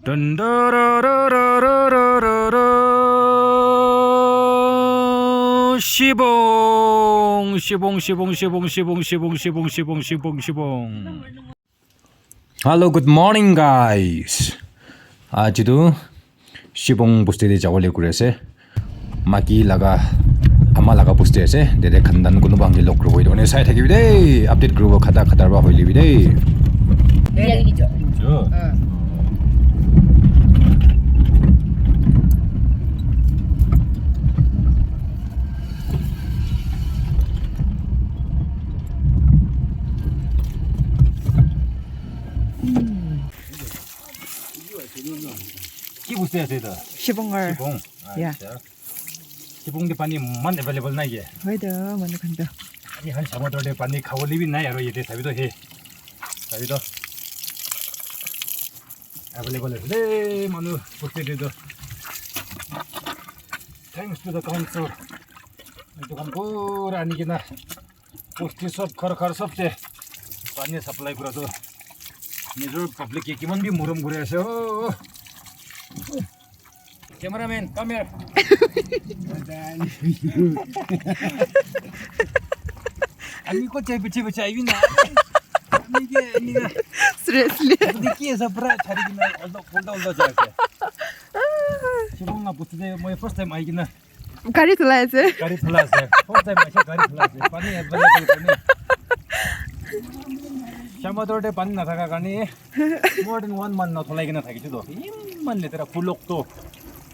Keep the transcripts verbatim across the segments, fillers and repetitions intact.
Dun, da, da, da, da, da, da, da, da. Shibong, shibong, shibong, shibong, shibong, shibong, shibong, shibong, shibong, shibong. Hello, good morning, guys. Aji tu Shibong bosti te jawole kuri ase. Maki laga, ama laga bosti ase. Tete khandan kunuba khan ke log kuribo etu karne sai thakibi de. Update kuribo khata khata ba hoile bi de. Sure. Ki bosti ase etu? Shibong or. Shibong. Yeah. Acha. Shibong te pani iman available nai ke? Hoi to, manu khan to. Ami khan samuddra te pani khawole bi nai aro yate sabi to he. Sabi to. Available ase de manu bosti te to. Thanks to the council. Etu khan pura ani kena bosti sob ghar ghar sob te pani supply kura to. Nijor public ke kiman bi morom kuri ase. Oh. Cameraman, come here. Ami ko chai bichi bichi ayi na. Ami ke, ami ke. Seriously. Abdi ki esa pura chari kena ulta, ulta, ulta jai ase. Shibong na puti de, moi first time ahi kena. Gari cholai ase. Gari cholai ase. First time ahi, gari cholai ase. Pani available pani. Shamator de pani na thaka karne. More than one month na cholai kena thakise to. Iman letera bulok to.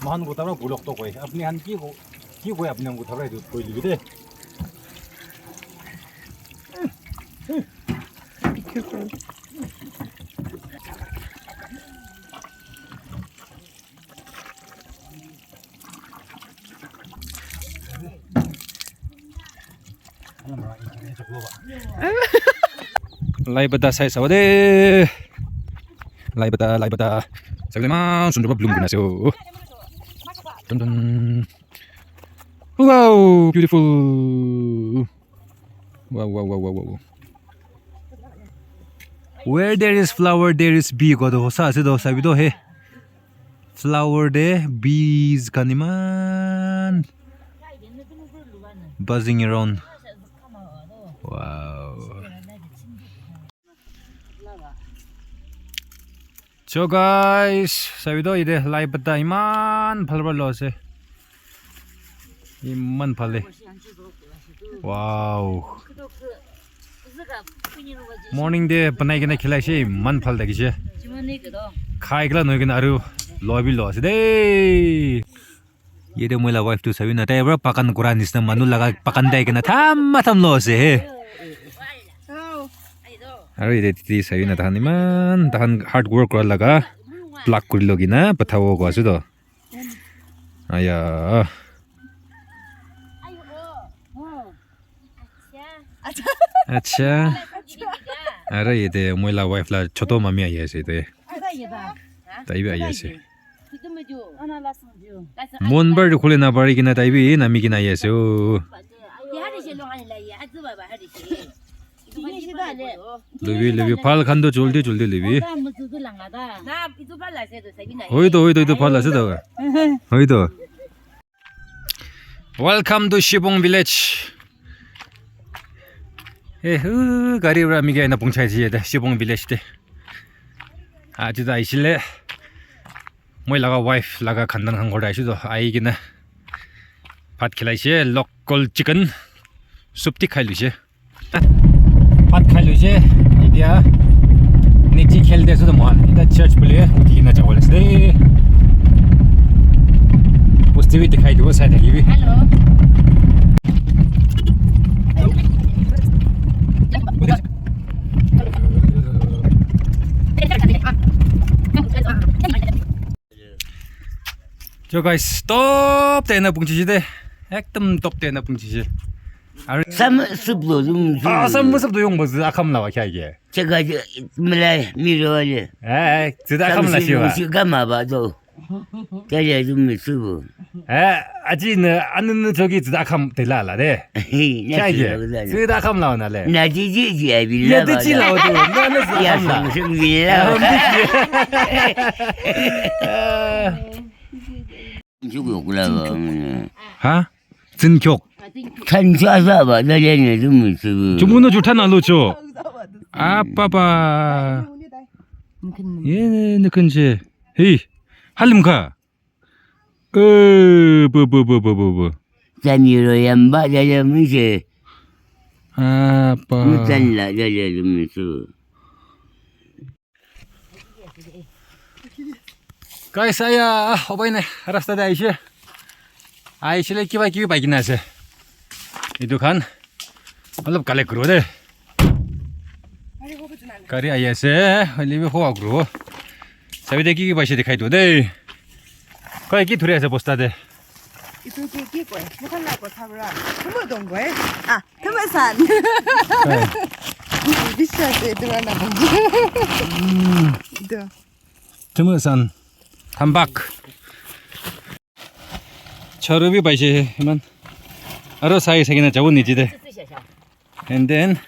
Mohan kotha para bulok to koi. Apni khan ki ko, ki koi apni khan kotha para etu koi dibi de. Lai pata sai sabo de. Lai pata, lai pata. Sabole eman sundor para bloom kurina ase oh. Dun dun. Wow, beautiful. Wow, wow, wow, wow, wow. Where there is flower, there is bee. Ko to hosa ase to, sabi to he. Flower de bees khan eman buzzing around. Wow. So guys, sabi to ite lai pata eman bhal bhal ase. Eman bhal de. Wow. Morning te banai kena khilai se, eman bhal thakise. Khai kena noi kena aru loi bi lo ase de. Yate moi la wife tu sabi na, tai para bagan kura nisna manu laga bagan te ahi kena tham tham lo ase he. Aru yate titi sabi na tahan eman tahan hard work kura laga plug kuri lo kena pathabo ko ase to. Aya. Acha. Aru yate moi la wife la choto mami ahi ase yate. Tai bi ahi ase. Mon bar tu khule na pari kena tai bi nami kena ahi ase oh. Lubi, lubi, phal khan tu joldi, joldi lubi. Hoi to, hoi to, etu phal ase to. Hoi to. Welcome to Shibong village. Eh, uh, gari para ami ke aina pungchai diye de Shibong village te. Aji ta aisile. Moi laga wife laga khandan khan ghor te aise to. Ahi kena bhat khilaise, local chicken soup ti khai luise. Bhat khai loise, etia niche khel de ase to mohan. Eta church bole uthi kena jabo le ase de. Bosti bi dikhai dibo, sai thakibi. Hello. So guys, top te na pungchi de. Ekdam top te na pungchi. Aru sam sup lo, um, ah, sam sup lo yung bas akam la wa kya ye. Chega je, milai, mi ro le. Eh, sida akam la shi wa. Shi kama ba do. Kya ye, um, sup. Eh, aji na anu nu choki zida kham te la la de. Chai je. Zida kham la na le. Na ji ji ji ai bi la. Ya de chi la tu. Na na zida kham la. Ha? Zin kyok. Kan cha sa ba da le ne du mu su. Chumu no chu thana lo cho. Apa pa. Ye ne ne kan je. Hey. Halim ka. Eh, bu, bu, bu, bu, bu, bu. Tani ro yamba da le mu se. Apa. Mu tan la da le mu su. Guys, aya, obai ne, rasta de aishe. Aishe le kiba kibi pai kina ase. Etu khan, olop collect kuro de. Gari ahi ase, hoile bi hoa kuro. Sabi de ki ki paise dikhai do de. Koi ki thuri ase bosta de. Itu ki ki koi? Mukhan la kotha bra. Tumu dong koi. Ah, tumu san. Bisa se itu na. Itu. Tumu san. Thambak. Charu bi paise iman. Aro sai sai kena jabo niche de. And then,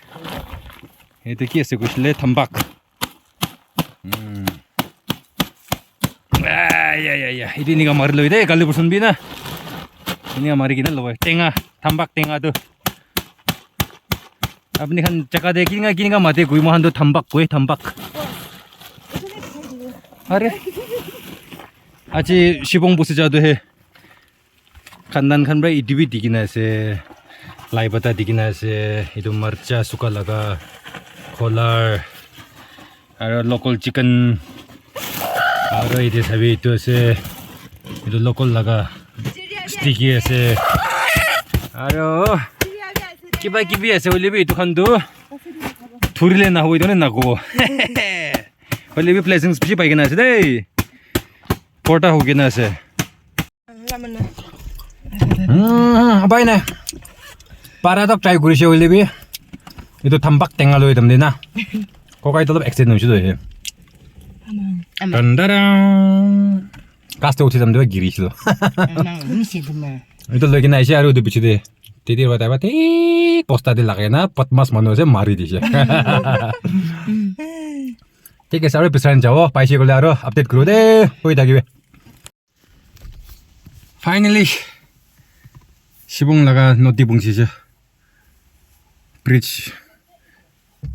itu ki ase koisile thambak. Mm. Ay, ay, ay, ay. Itu enika mari loi de, kali busun bi na. Enika mari kena loi. Tenga, thambak tenga tu. Apni khan jaga de kinga, kinga mate koi, mohan tu thambak koi, thambak. Are. Aji shibong busi ja tu he. Khandan khan para etu bi dikhi na ase, lai pata dikhi na ase, etu marcha suka laga, kholar, aro local chicken, aro yate sabi etu ase, etu local laga sticky ase, aro kiba kibi ase hoile bi etu khan tu thurile na hobo etu na nakobo. Hoile bi blessings bishi pai kena ase dei, porta hoi kena ase. Mm, pai nai. Para toh try kurise hoile bi. Etu thambak tenga loi tam de na. Kokai toh olop accident hoise toh he. Aman. Tan daran. Gas te uthi tam de giri silo. Aman, misi tu ma. Etu loi kena aise aru etu piche de. Tete wa taiba thik bosta de lagai na, badmash manu ase mari dise. Thik ase, aru bisari jabo, paise koile aru update kuro de, hoi thakibi. Finally, Shibung laga nodi pungsi se. Bridge.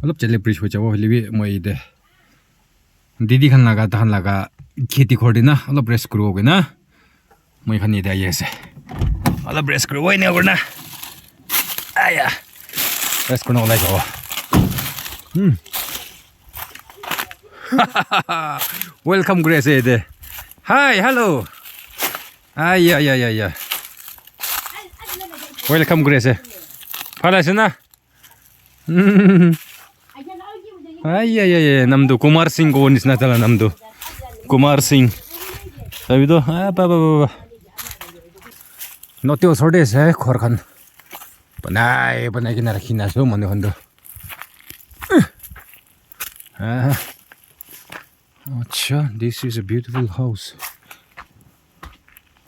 Olop chale bridge hoi jabo hoile bi moi yate. Didi khan laga, tahan laga kheti ghor te na, olop rest kuribo koi na. Moi khan yate ahi ase. Olop rest kuribo ene kuri na. Aya. Rest kurina olai jabo. Hmm. Welcome kuri ase yate. Hi, hello. Ai, ai, ai, ai, ai. Welcome kuri ase. Bhal ase na? Ai, ai, ai, ai, nam tu Kumar Singh ko nisna tala nam tu. Kumar Singh. Sabi to? Ah, ba, ba, ba, ba. Nodi osor te ase ghor khan. Banai, banai kena rakhi na ase manu khan tu. Ah. Acha, this is a beautiful house.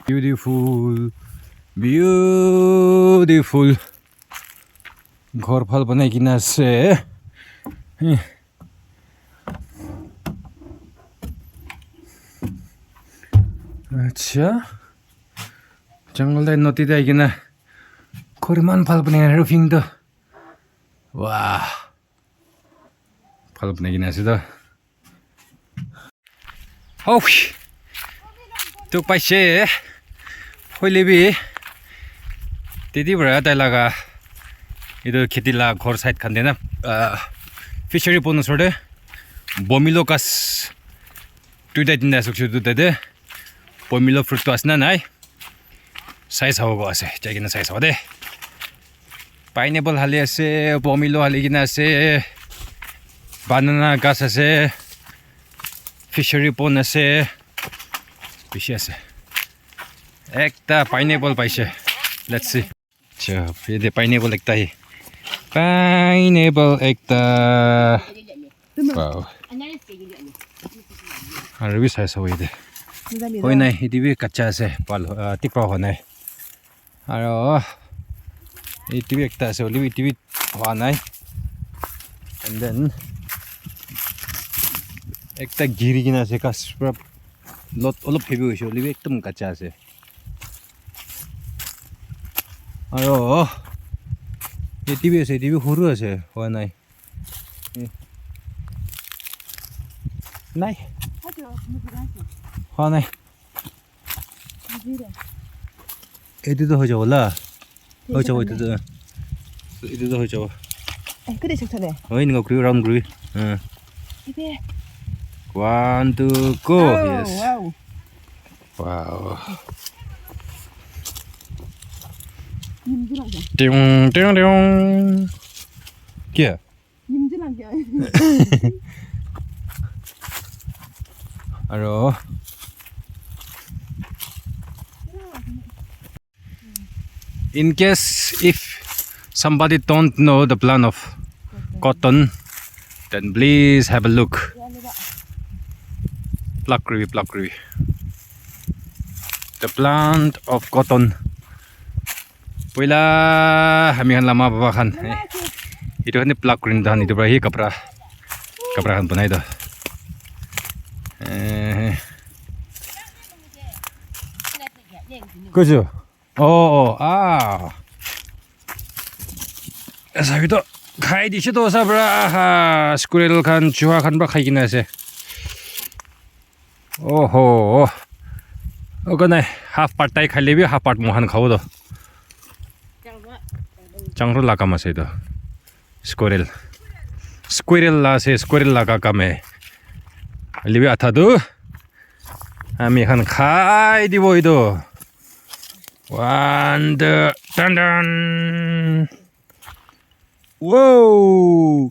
Beautiful, beautiful. Ghor bhal banai kena ase. Eh. Acha. Jungle te nodi te ahi kena. Ghor eman bhal banai roofing to. Wah. Bhal banai kena ase to. Oh, dukh paise. Hoile bi, tete para tai laga, etu kheti la ghor side khan te na, ah, fishery pond osor te, pomelo ghas, duita tinta ase koishe etu tate, pomelo fruit tu ase na nai? Sai sabo ko ase, jai kena sai sabo de. Pineapple hali ase, pomelo hali kena ase, banana ghas ase, fishery pond ase, bishi ase. Ekta pineapple paise. Let's see. Acha, yate pineapple ekta he. Pineapple ekta. Wow. Aru bi sai sabo yate. Hoi nai, etu bi kacha ase, pal, ah, thik pra hwa nai. Aro etu bi ekta ase, hoilebi etu bi hwa nai. And then ekta giri kena ase, ghas pra lot, olop heavy hoise, hoilebi ekdum kacha ase. Aro etu bi ase, etu bi huru ase, hwa nai. Eh. Nai. Hwa nai. Etu toh hoi jabo la. Hoi jabo etu toh. Etu toh hoi jabo. Eh, kede chak chale. Hoi, eneka kuribi, round kuribi. Hmm. Ibe. One, two, go. Oh, yes. Wow. Wow. Nimju lagya. Tiung, tiung, tiung. Kia? Nimju lagya. Aro. In case if somebody don't know the plant of cotton, then please have a look. Pluck kuribi, pluck kuribi. The plant of cotton. Poila ami khan lama baba khan, eh, etu khan te pluck kuri kena etu pra hi kapra, kapra khan banai toh. Eh. Kuchu. Oh, oh, ah. Sabi toh khai dise toh sa pra, aha, squirrel khan, chuha khan pra khai kena ase. Oho. Okay nai, half part tai khai lebi, half part moikhan khabo toh. Changro la kam ase toh. Squirrel. Squirrel la ase, squirrel laga kam e. Lebi atha toh. Ami khan khai dibo etu. One, two, dun, dun. Wow.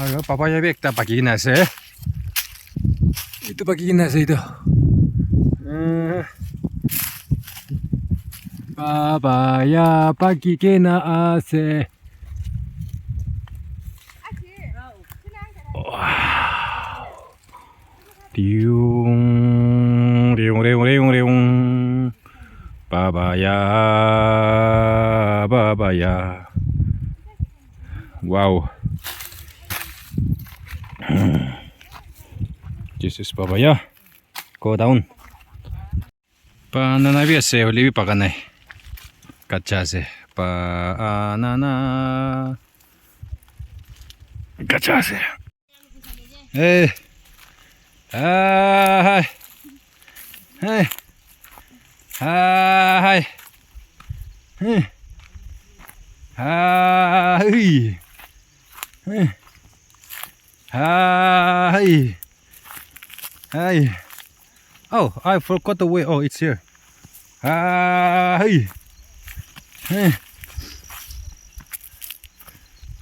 Aro papaya bi ekta paki kena ase. Etu paki kena ase etu. Eh. Papaya paki kena ase. Wow. Tiung, tiung, tiung, tiung, tiung. Papaya, papaya. Wow. This is papaya. Go down. Banana bi ase, hoile bi paka nai. Kacha ase. Banana. Kacha ase. Hey. Ah, hi. Hey. Ah, hi. Hey. Ah, hi. Hey. Ah, hi. Hi. Oh, I forgot the way. Oh, it's here. Ah, hi. Hey.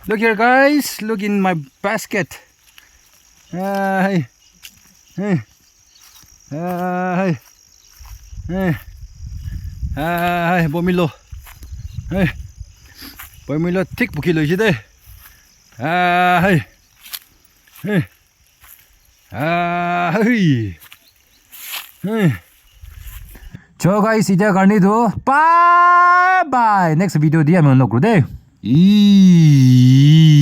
Look here, guys. Look in my basket. Ah, hi. Hey. Ah, hi. Hey. Ah, hi. Bomilo. Hey. Bomilo thik buki loise de. Ah, hi. Hey. Ah, hey. Hey. So guys, etia karne tu bye bye. Next video te ami log kuru de. Ee.